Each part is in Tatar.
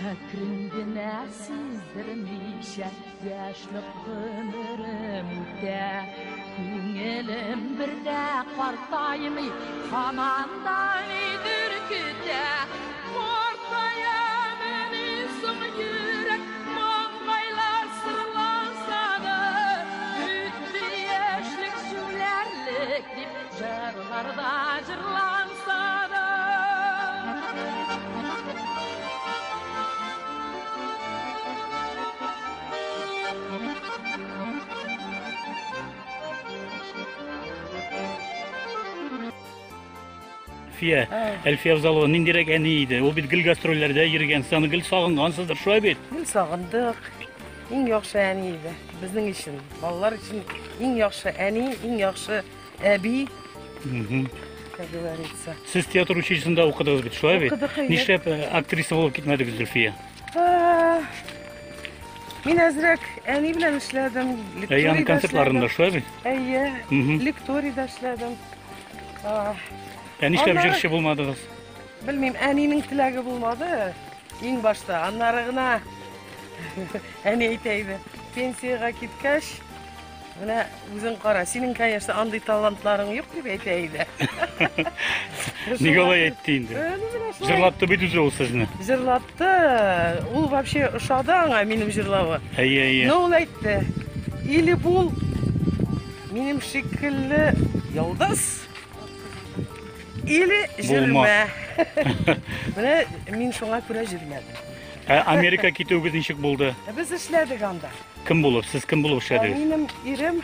Әкрен генә сиздермичә яшьлек гомерем үтә. Күңелем бер дә картаймый, һаман да нидер көтә. Картаямыни соң йөрәк, маңгайлар сырланса да, үтте яшьлек җүләрлек дип җырларда җырланса да. Әлфия, Әлфия Авзалова ниндирәк әни иде? Ул бит гел гастрольләрдә йөргән, сез аны гел сагынгансыздыр, шулай бит? Гел сагындык. Иң яхшы әни иде безнең өчен, балалар өчен иң яхшы әни, иң яхшы әби, как говорится. Сез театр училищесында укыдыгыз бит, шулай бит? Укыдык, әйе. Нишләп актриса булып китмәдегез, Зөлфия? Мин әзрәк әни белән эшләдем, Әйе, аның лекторийда концертларында, эшләдем. шулай бит? Әйе, лекторийда эшләдем. Ә нишләп Аннары- җырчы булмадыгыз? Белмим, әнинең теләге булмады иң башта. Аннары гына әни әйтә иде. Пенсиягә киткәч, менә үзең кара, синең, конечно, андый талантларың юк дип әйтә иде. Нигә алай әйтте инде? Ну, менә шулай. Җырлатты бит үзе ул сезне. Җырлатты. Ул вообще ошады аңа минем җырлавы. Әйе, әйе. Но ул әйтте, или бул минем шикелле йолдыз, или Булма. җөрмә. Менә мин шуңа күрә җөрмәдем. Ә Америка китүегез ничек булды? Без эшләдек анда. Кем булып? Сез кем булып эшләдегез? Минем ирем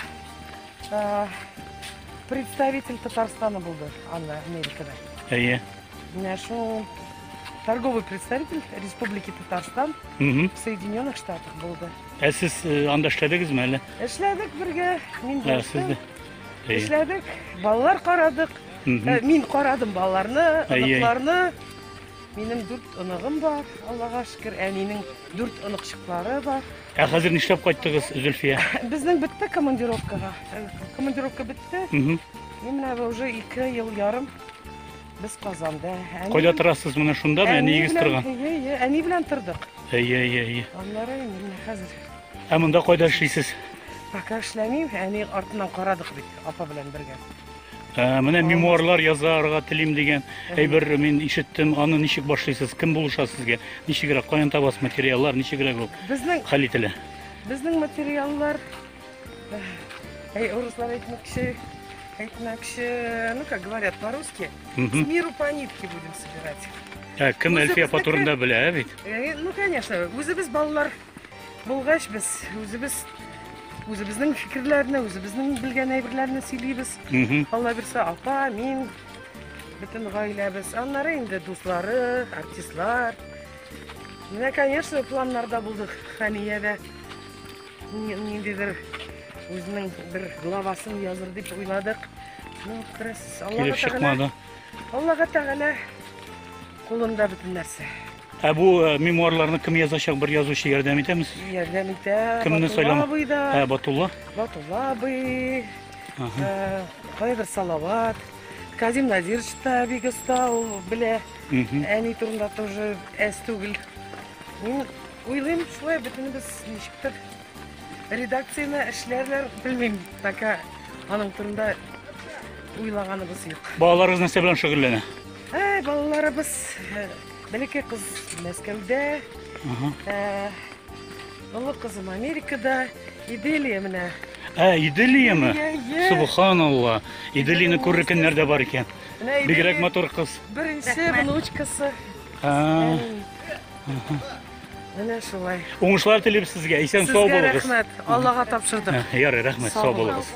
представитель Татарстана булды анда, Америкада. Әйе. Менә шул торговый представитель Республики Татарстан в Соединенных Штатах булды. Ә сез анда эшләдегезме әллә? Эшләдек бергә. Мин Ә, сез дә. Әйе. Эшләдек, балалар карадык. Мин карадым балаларны, Әйе. оныкларны. Минем 4 оныгым бар, Аллага шөкер, әнинең 4 оныкчыклары бар. Ә хәзер нишләп кайттыгыз, Зөлфия? Безнең бетте командировкага. Командировка бетте. Мин менә уже 2 ел ярым без Казанда. Кайда торасыз менә шунда, менә нигез торган? Әйе, әйе, әни белән тордык. Әйе, әйе, әйе. Аннары инде менә хәзер. Ә монда кайда эшлисез? Пока эшләмим, әни артыннан карадык бит, апа белән бергә. Менә мемуарлар язарга телим дигән әйбер мин ишеттем. Аны ничек башлыйсыз? Кем булыша сезгә? Ничегрәк, каян табасыз материаллар, ничегрәк ул хәл ителә? Безнең материаллар, әй, урыслар әйтмәкче, ну, как говорят по-русски, с миру по нитке будем собирать. Ә, кем Әлфия апа турында белә, бит? Ну, конечно, үзебез балалар булгач, без үзебез үзебезнең фикерләрне, үзебезнең белгән әйберләрне сөйлибез. Алла бирсә, апа, мин, бөтен гаиләбез. Аннары инде дуслары, артистлар. Менә, конечно, планнарда булдык. Хәния дә ниндидер үзенең бер главасын языр дип уйладык. Ну, күрәсез, Аллага Килеп чыкмады. Аллага Тәгалә кулында бөтен нәрсә. Ә бу мемуарларны кем язачак, бер язучы ярдәм итәме? Ярдәм итә. Кемне Батулла сайлама? абый да. Ә, Батулла? Батулла абый, кайдыр Салават, Казим Назирович та бик оста, ул белә. Әни турында тоже әз түгел. Мин уйлыйм, шулай бөтенебез ничектер редакцияне эшләрләр, белмим, пока аның турында уйлаганыбыз юк. Балаларыгыз нәрсә белән шөгыльләнә? Әй, балаларыбыз, бәләкәй кыз Мәскәүдә, олы кызым Америкада, Иделия менә. Ә, Иделияме? Иделия, Субханалла. Иделияне күрер көннәр дә бар икән. Менә Бигрәк Иделия матур кыз. Беренче внучкасы. Менә шулай. Уңышлар телибез сезгә. Исән сау Сезгә булыгыз. рәхмәт. Аллага тапшырдык. Ярый, рәхмәт, Сау сау булыгыз.